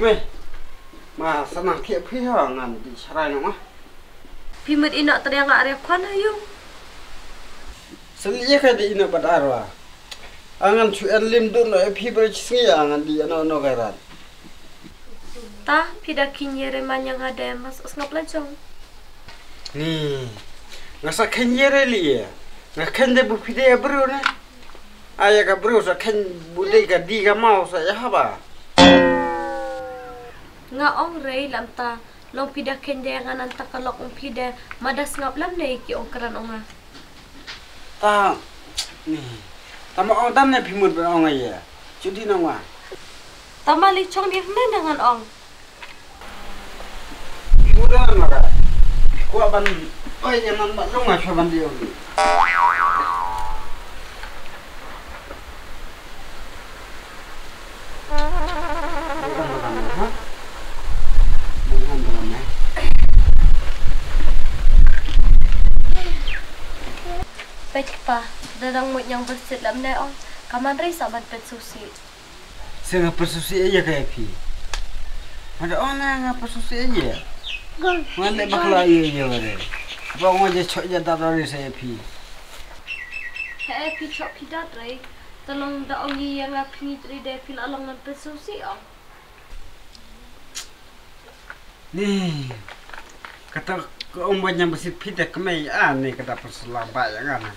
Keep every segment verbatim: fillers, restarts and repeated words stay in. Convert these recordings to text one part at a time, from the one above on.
Wei, ma sa nang thiah phi ha, ngan dih sharai noh ma. Phi mut ïehnoh tang ïa nga ar ïa khwan ha ïung. Sa leh ïa ka dih ïehnoh bad ar wa. A ngan shu en lim duh noh ïa phi ba shisngi, a ngan dih ïehnoh noh ka rat. Ta phi da kheiñ ïa re man ïa nga de, mas os ngap la jong. Ni, nga sa kheiñ ïa re li ïa. Nga kheiñ de ba phi dei ïa briew ne. Ïa ka briew sa kheiñ ba dei ka dih ka maw sa ïa haba. Nga ong rei lam ta, long phi da kheiñ de nga nang ta ka lok ong phi de, ma da sngap lam ne ki ong kren ong nga. Ta, ni, ta ma ong dan ne phi mut ban ong ïa. Chu dih noh ma. Ta ma li chong dih ne ngan ong. Phi mut dan ma ka. Kwah ban, oi, ïa man ba long nga kwah ban dih ong. Peit kpa, da dang mut ñiang byrsit lam ne ong, ka man rei sa ban peit susi. Sa nga peit susi ïa ka ïa phi. Nga da ong na nga peit susi ïa. Nga leh bakla ïa ïa re. Ba nga je chok ja da da re sa ïa phi. He phi chok phi da re. Te long da ong ïa nga phi ngi tri de phi la long ngan pynsusi ong. Ni. Kata ka ong ba ñiang byrsit phi te kmie a ni kata pynsulang ba ïa nga na.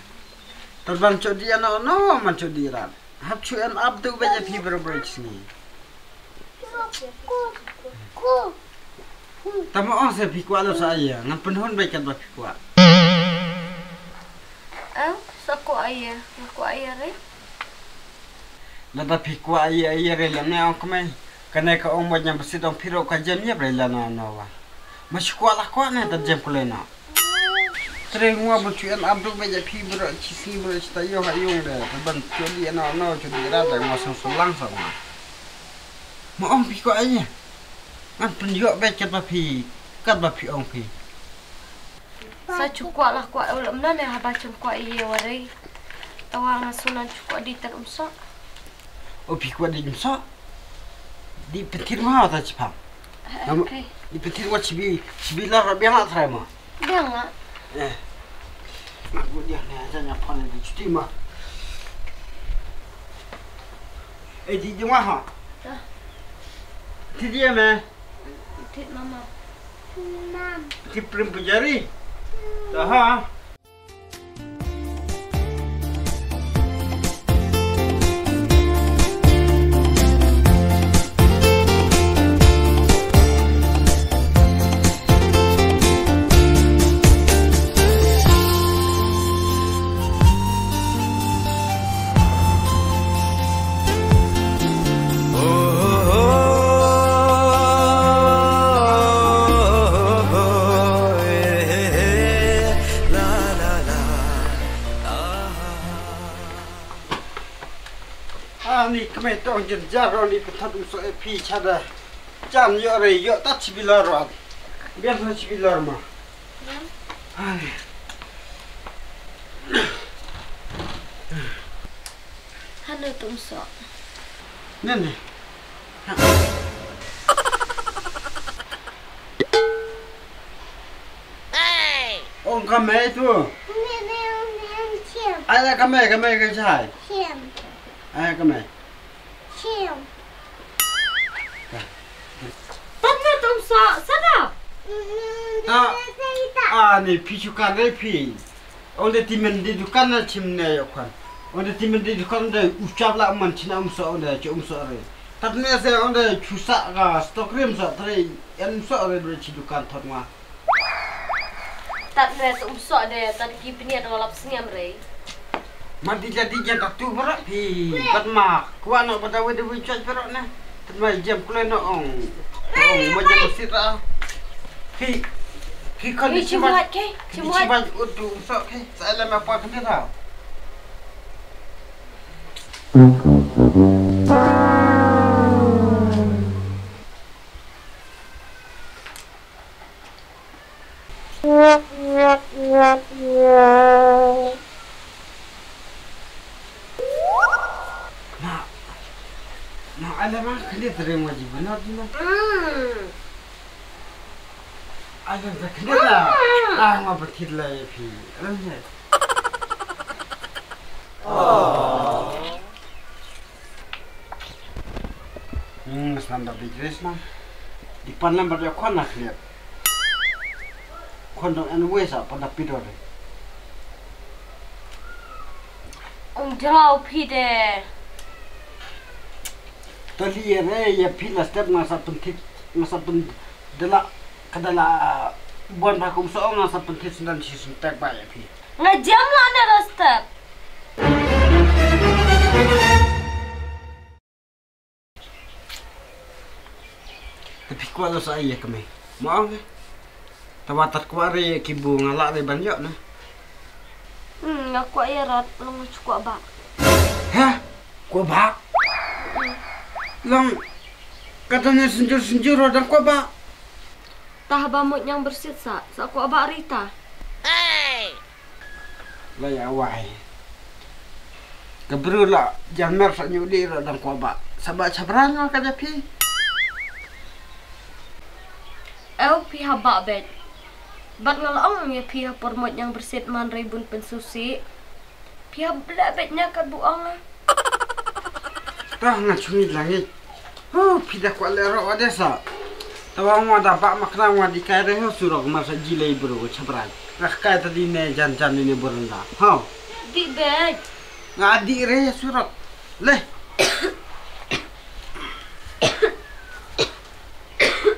Te ban chok dih ïa no no man chok dih rat. Hap shu en ap tu ba ïa phi bro bro sini. Tama ong se phi kwah lo sa ïa ngan pynhun ba kat ba phi kwah. Au, sa ko ïa, ko ïa re. Lada phi kwah ïa ïa re lem ne ong kmie. Kane ka ong ba ñiang byrsit ong phi ro ka jem ïa bre la no no wa. Ma shu kwah la kwah ne ta jem kule no. Tre ngwa ba chu en abduk ba ja phi bro chi si bro chi ta yo ha yung de. Ban chu di no no chu di ra de ngwa sang sulang sang ma. Ma ong phi kwah ïa. Ngan pynïoh ba kat ba phi kat ba phi ong phi. Sa chu kwah la kwah u lam na ne haba chim kwah ïa wa rei. Tawa nga sunan chu kwah di tan um sok. O phi kwah di um sok. Di pynthir ma ta chipang. Di pynthir wa chibi chibi la ra biang la trai ma. Biang la. Eh. Ma bu dia ne ja nya pan di chuti ma. Eh di jong ha. Ti dia me. Tit mama. Mam. Ti prim pujari. Taha. Ani kmai tong jin jaro ni pynthot um so e phi chada. Jan yo re yo ta chibilor wa. Bian sa chibilor ma. Ani. Hanu tum so. Nene. Ong kamai tu. Nene ong nene chiam. Ai la kamai kamai ka chai. Chiam. Ai kamai. Chiam. Tam na tum so sana. Ta. Ah ni phi chukan re phi. Onde ti men di dukan na chim ne yo khan. Onde ti men di dukan de uchap la man china um so onde chu um so re. Tat ne se onde chu sa ga stock rim so tre en so re bre chi dukan thot ma. Tat ne tu um so de tat ki pniat ro lap sngem re. Ma di jadi jan tat tu bro phi. Tat ma kwa no pada we de we choi bro na. Tat ma jam kule no ong. Ong ma jam sira. Phi phi kon di chimat ke. Chimat utu so ke. Sa la ma pa kan ta. Ma, ma, Ma khlieh te ring ma ji bynot ji ma. Ai, kan ta khlieh la. Ah, ma ba thit la ïa phi. Alam ne. Hmm, snam ba big race ma. Di pan lam ba ïa khon na khlieh. Khon dong en wei sa pan da pidor de. Ong jrau phi de. Tali ïa re ïa phi la step nga sa pynthit, nga sa pyn dela ka dela buan ba kum so nga sa pynthit sendan si sum tek ba ïa phi. Nga jam la ne la step. Te phi kwah lo sa ïa ka mei. Mo ong. Tawa tat kwah re ki bu nga lah re ban ïoh na. Hmm, nga kwah ïa rat long chu kwah ba. Ha? Kwah ba? Long kata ne senjur senjur ro dang kwah ba. Tah ba mut nyang bersit sa, sa kwah ba rita. La ïa wai. Ka bru la jan mer sa nyu di ro dang kwah ba. Sa ba chabran ka ja phi. Eu phi haba bet. Bat nga la ong ïa phi ha por mut nyang bersit man rei bun pensusi. Phi haba bet nya ka bu ong. Tah nga chungi langi. Hu phi da kwah le ro wa de sa. Tawa ngwa da ba makna ngwa di kai re ho surok mar sa ji lei bro chabrai. Nga kai ta di ne jan jan di ne bro nda. Ho. Di bet. Nga di re surok. Le.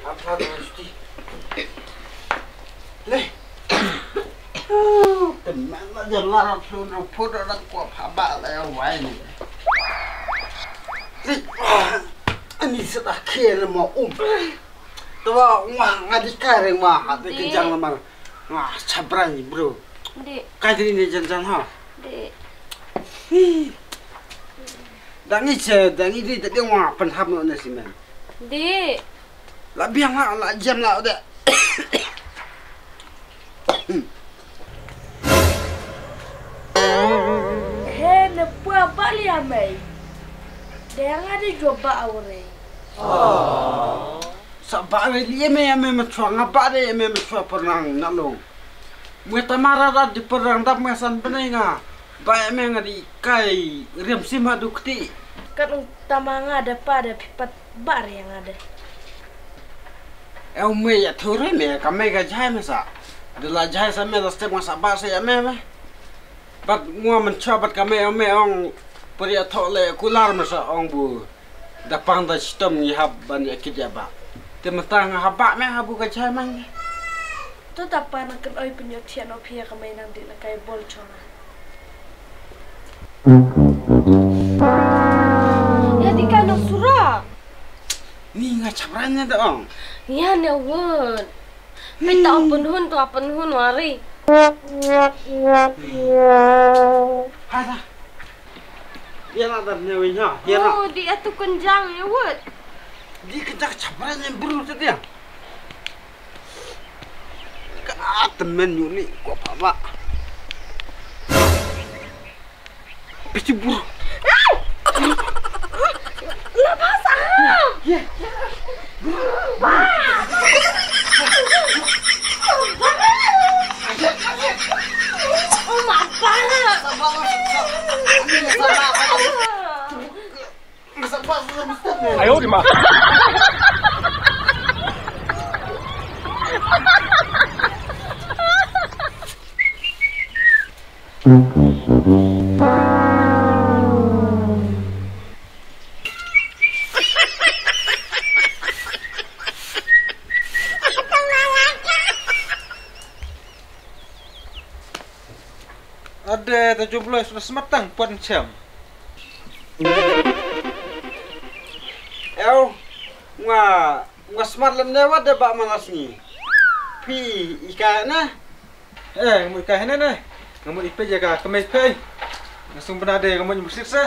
Apa mesti? Le. Teman la jalan langsung rumput orang kuat habaq la ya wai ni. Le. Ani sedah kira mau um. Tawa ngah ngadi kare ngah hati kejang lamar. Ngah cabrai bro. Dik. Kai tadi ni janjan ha. Dik. Hi. Dangi che dangi di tadi ngah penhap no nasi man. Dik. La biang la la jam la de. He ne pua ba lia mai. De nga de jo ba aure. Sa ba re li me me me chua nga ba re me me chua pernang na long. Mue tamara da di perang dap mue san benai nga. Ba me nga di kai riam sim ha dukti. Kat ung tama nga da pa da pipat ba re nga da. Eu me ya thore me ka me ka jai me sa. De la jai sa me da step nga sa ba se ya me me. Bat ngua men cha bat ka me eu me ong pria thok le kular me sa ong bu. Da pang da chitom ngi hap ban ya kit ya ba. Te mentang hap ba me habu ka jai man. Tu ta pa na ken oi penyo thian o pia ka me nang di na kai bol chona. Ya di kai no sura. Ni nga chabran nya da ong. Ya ne won. Pita open hun tu open hun wari. Hada. Ïa la dan ne wei nya, ïa la. Oh, di atu kenjang ïa wut. Di kenjang chapra ne bru tu dia. Ka temen yu ni ko papa. Pichi bru. La basa. Ye. Ade ta jublo sma smatang pon chem. Eu, nga nga smat lem ne wat de ba malas ni. Pi ika na. Eh, ngamut ka hene ne. Ngamut ipe jaga kemai pe. Ngasung bena de ngamut nyusir se.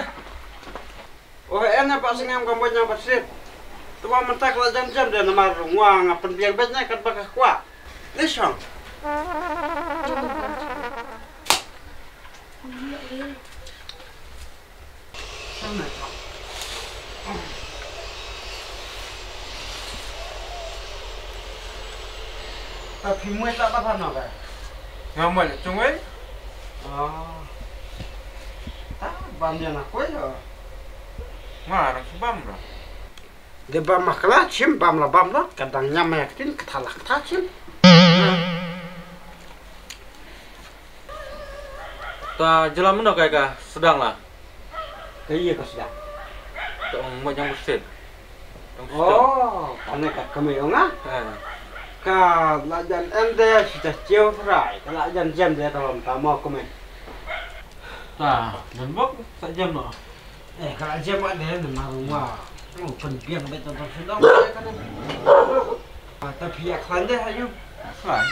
Oh, ene pa singam ngamut nyusir. Tuwa mentak la jam jam de namar ngwa nga penbiang bet ne kat baka kwa. Lishong. Ta phi mui la ba than no ka. Nga mui la chung wei. Oh. Ta bam ya na koi ho. Nga rang su bam ra. De bam ma kala chim bam la bam la ka dang nyam ya ktin ka thala ka tha chim. Ta jela mano kai ka sedang la. Ka ye ka sedang. Ta ong mo jang besit. Oh, kane ka kami ong ah. Ka la jan ende sita chiu serai ka la jan jam de ta bam ta mo kami. Ta dan bok sa jam no. Eh, ka la jam ande ne ma rung wa. Oh, pen biang be ta ta sedang. Ta phi ya klan de ha yu. Klan.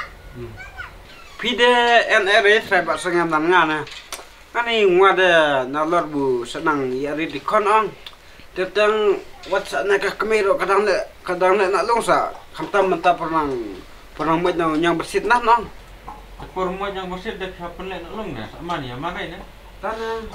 Phi de en ere serai ba sengam nan nga ne. Ani ngwa de na lor bu sa nang ya ri di kon ong. Te tang wat sa na ka kmei ro kadang le kadang le na long sa khamtam mynta pernang pernang moj na nyang bersit nah nong. Te por moj nyang bersit de ka pen le na long ne sa man ya man rai ne. Tana